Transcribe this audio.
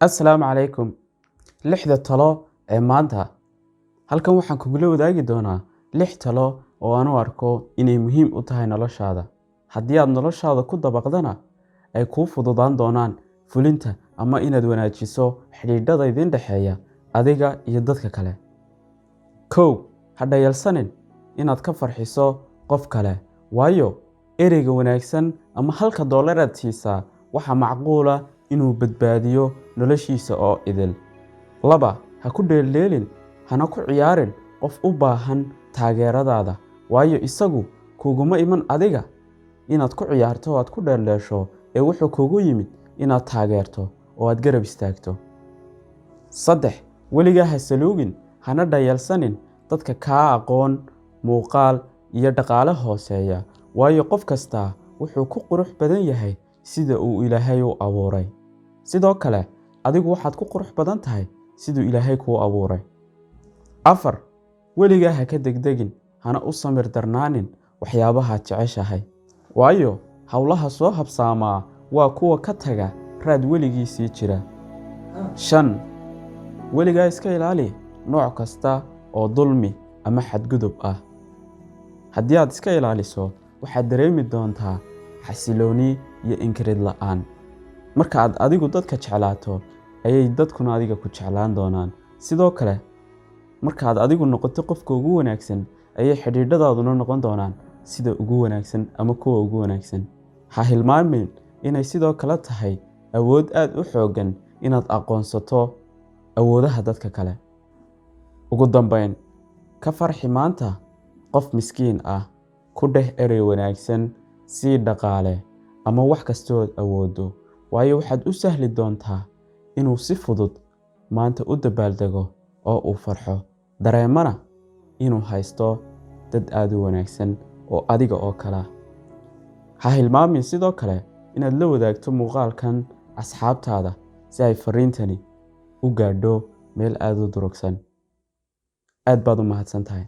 Assalaamu calaykum. Lixda talo ee maanta. Halkan waxaan kugula wadaagi doonaa lix talo oo aan u arko inay muhiim u tahay noloshaada. Haddii aad noloshaada ku dabaqdana, ay kuu fududaan doonaan fulinta ama inaad wanaajiso xidhiidhada idin dhexeeya adiga iyo dadka kale. 1, ha dhayalsanin inaad ka farxiso qof kale, waayo ereyga wanaagsan ama halka dollar aad siisaa waxaa macquul ah inuu badbaadiyo noloshiisa oo idil. 2, ha ku dheeldheelin hana ku ciyaarin qof u baahan taageeradaada, waayo isagu kuguma iman adiga inaad ku ciyaarto oo aad ku dheeldheesho, ee wuxuu kugu yimid inaad taageerto oo aad garab istaagto. 3, weligaa ha saluugin hana dhayalsanin dadka kaa aqoon, muuqaal iyo dhaqaale hooseeya, waayo qof kastaa wuxuu ku qurux badan yahay sida uu Ilaahay u abuuray. Sidoo kale, adigu waxaad ku qurux badan tahay siduu Ilaahay kuu abuuray. 4, weligaa ha ka degdegin hana u samir darnaanin waxyaabaha aad jeceshahay, waayo howlaha soo habsaamaa waa kuwa ka taga raad weligii sii jira. 5, weligaa iska ilaali nooc kasta oo dulmi ama xadgudub ah. Haddii aad iska ilaaliso, waxaad dareemi doontaa xasilooni iyo inkirid la'aan. Marka aad adigu dadka jeclaato, ayay dadkuna adiga ku jeclaan doonaan. Sidoo kale, marka aad adigu noqoto qofka ugu wanaagsan, ayay xidhiidhadaaduna noqon doonaan sida ugu wanaagsan ama kuwa ugu wanaagsan. Ha hilmaamin inay sidoo kale tahay awood aad u xooggan inaad aqoonsato awoodaha dadka kale. Ugu dambeyn, ka farxi maanta qof miskiin ah, ku dheh erey wanaagsan, sii dhaqaale ama wax kasta ood awooddo, waayo waxaad u sahli doontaa inuu si fudud maanta u dabaaldego oo uu farxo, dareemana inuu haysto dad aad u wanaagsan oo adiga oo kale ah. Ha hilmaamin sidoo kale inaad la wadaagto muuqaalkan asxaabtaada si ay fariintani u gaadho meel aad u durugsan. Aad baad u mahadsan tahay.